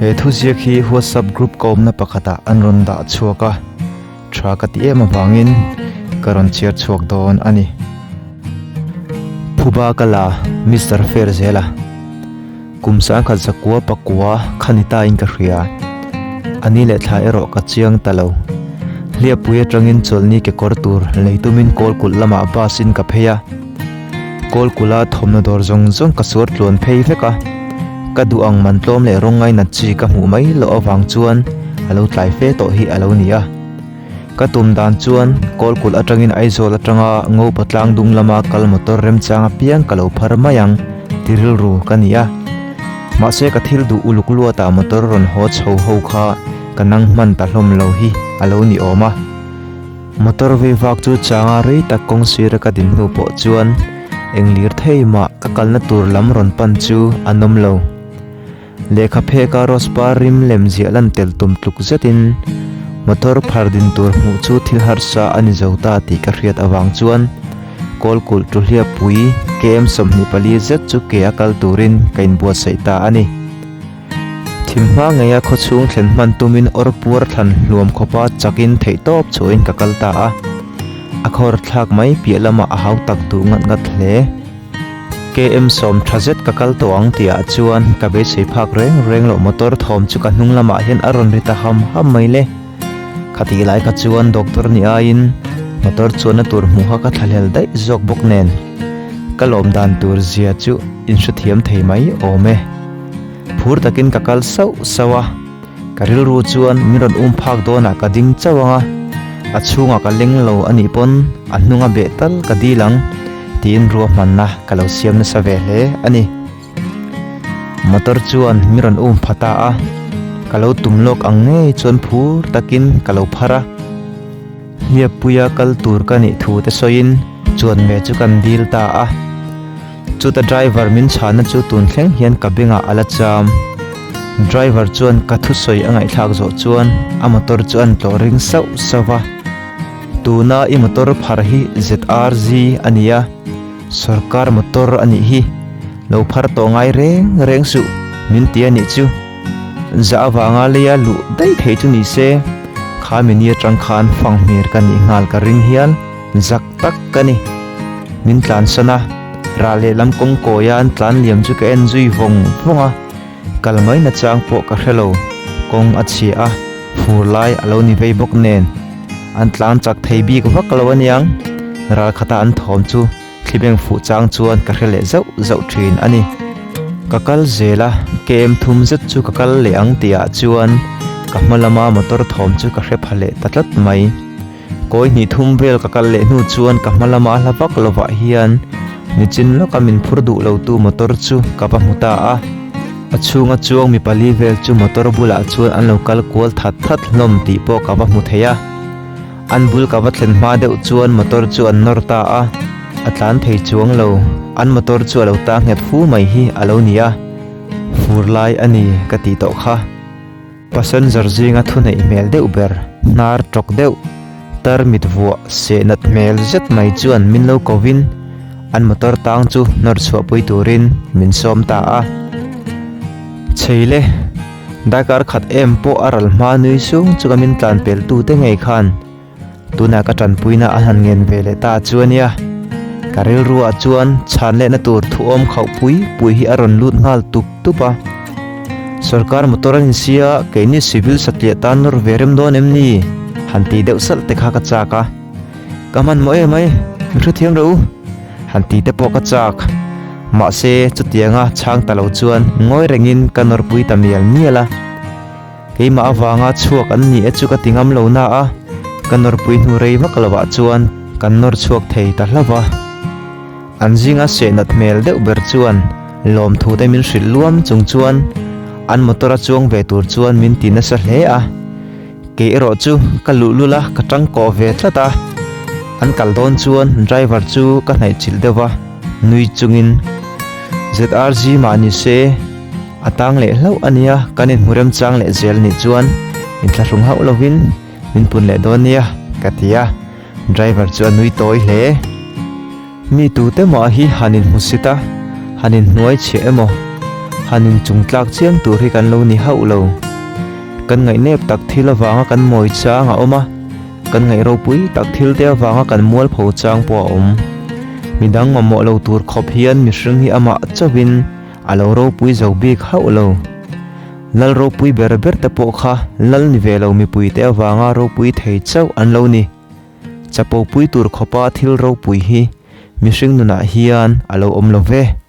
He thuziak hi WhatsApp group ka awmna pakhatah an rawn dah chhuak a, tha ka ti em avangin ka rawn chhiar chhuak dawn a ni. Phuba ka la Mister Fairzel-a kum sangkhat zakua pakua kha ni tain ka hria. A ni leh thla erawh ka chiang ta lo. Hliappui atangin chawlhni kekawr tur lei tumin Kawlkulh lamah bus in ka phei a. Kawlkula thawmhnaw dawr zawng zawng ka suar tluan phei vek a, ka duh ang man tlawm leh rawng ngainat chi ka hmuh mai loh avang chuan a lo tlai fe tawh hi a lo ni a. Ka tum dan chuan Kawlkul atangin Aizawl atanga Ngopa tlang dung lama kal motor remchang apiang ka lo phar mai ang ti rilru ka ni a. Mahse ka thil duh uluk luatah motor rawn haw chho ho kha ka nang hman ta hlawm lo hi a lo ni awm a. Motor vei vak chu changa rei tak kawng sira ka din hnu pawh chuan eng lir thei mah ka kalna tur lam rawn pan chu a nawm lo. Lehkha pheka rose par rim lem ziah lan tel tum tluk zetin motor phar din tur hmuh chu thil harsa a ni zo ta tih ka hriat avang chuan Kawlkulh Tuhliapui KM 24 zet chu ke a kal turin ka inbuatsaih ta a ni. Thim hma ngeia khawchhung thlen hman tumin awr puar thlan hluam khawpa chakin theihtawp chhuahin ka kal ta a. A khawr thlak mai piah lamah a hau tak duh ngat ngat hle. KM sawm tha zet ka kal tawh ang tihah chuan ka beisei phak reng reng loh motor thawm chu ka hnung lamah hian a rawn ri ta ham ham mai le. Khatih lai kha chuan doctor ni aiin motor chuanna tur hmuh kha ka thlahlel daih zawk bawk nen ka lawm dan tur zia chu inhrethiam thei mai awm e. Phur takin ka kal sauh sauh a, ka rilru chuan min rawn um phak dawnah ka ding chauh ang a, a chhungah ka leng lo a nih pawn a hnunga beh tal ka dil ang tiin ruahmanna ka lo siam nasa ve hle a ni. Motor chuan min rawn um pha ta a, ka lo tum lawk ang ngei chuan phur takin ka lo phar a. Hliappuia kal tur ka nih thu te sawiin chuan ve chu kan dil ta a. Chuta driver min chhana chu tun thleng hian ka bengah a la cham. Driver chuan ka thusawi a ngaihthlak zawh chuan a motor chu an tlawh ring sauh sauh va. Tuna i motor phar hi ZRZ a ni a, sorkar motor a nih hi. Lo phar tawh ngai reng reng suh min ti a nih chu. Zah avanga leia luh daih thei chu ni se, kha mini atang khan fanghmir ka nih nghal ka ring hial zak tak ka ni. Min tlansan a, rah lehlam kawng kawia an tlan liam chu ka en zui vawng vawng a, kal mai nachang pawh ka hre lo, kawng a chhia a, fur lai a lo ni vei bawk nen an tlan chak thei bik vak lo aniang, ral khata an thawm chu Thlibeng fuh chang chuan ka hre leh zauh zauh thin a ni. Ka kal zel a, KM thum zet chu ka kal leh ang tihah chuan ka hma lama motor thawm chu ka hre pha leh ta tlat mai. Kawi hnih thum vel ka kal leh hnu chuan ka hma lama hla vak lovah hian nichin lawka min phur duh lotu motor chu ka va hmu ta a. A chhunga chuang mi pali vel chu motor bulah chuan an lo kal kual that that hlawm tih pawh ka va hmu thei a. An bul ka va thlen hma deuh chuan motor chu an nawr ta a, a tlan thei chuang lo. An motor chu a lo ta nghet fu mai hi a lo ni a, fur lai a ni ka tih tawh kha. Passenger zinga thuneih hmel deuh ber, hnar tawk deuh, tarmit vuah seh nat hmel zet mai chuan min lo kovin an motor tang chu nawr chhuahpui turin min sawm ta a. Chheile. Daikar khat em pawh a ral hma nui sung chu ka min tlan pel tu te ngei khan tunah ka tanpuina a han ngen ve leh ta chu a nia. Ka rilruah chuan chhan lehna tur thuawm khauh pui pui hi a rawn lut nghal tup tup a. Sorkar motor a ni sia keini civil satliah tan nawr ve rem dawn em ni? Han ti deuh salh te kha ka chak a. Ka hmanhmawh em ai, mi hrethiam rawh u. Han ti te pawh ka chak. Mahse, chutianga chhang ta lo chuan ngawi rengin ka nawrpui ta mial mial a. Keimah avanga chhuak an ni e chu ka ti ngam lo na a, ka nawrpui hnu rei vak lovah chuan kan nawr chhuak thei ta hlauh va. An zinga sehnat hmel deuh ber chuan lawmthu te min hrilh luam chung chuan an motor a chuang ve tur chuan min ti nasa hle a. Kei erawh chu ka luh lul a, ka tangkawh ve tlat a. An kal dawn chuan driver chu ka hnaih chilh deuh va, nui chungin, ZRG mah ni se, a tang leh hlauh a nia, kan inhmu remchang leh zel nih chuan inthlahrung hauh lovin min pun leh dawn nia, ka ti a. Driver chu a nui tawi hle. Mi tute mah hi han inhmusit a, han inhnuai chhiah emaw? Han inchung tlak chiam tur hi kan lo ni hauh lo. Kan ngaihnep tak thil avanga kan mawi chang a awm a, kan ngaih ropui tak thil te avanga kan mualpho chang pawh a awm. Midang mamawh lo tur khawp hian mihring hi amah chauhin a lo ropui zo bik hauh lo. Lal ropui ber ber te pawh kha lal ni ve lo mipui te avanga ropui thei chauh an lo ni. Chapo pui tur khawpa thil ropui hi mihring nunah hian a lo awm lo ve.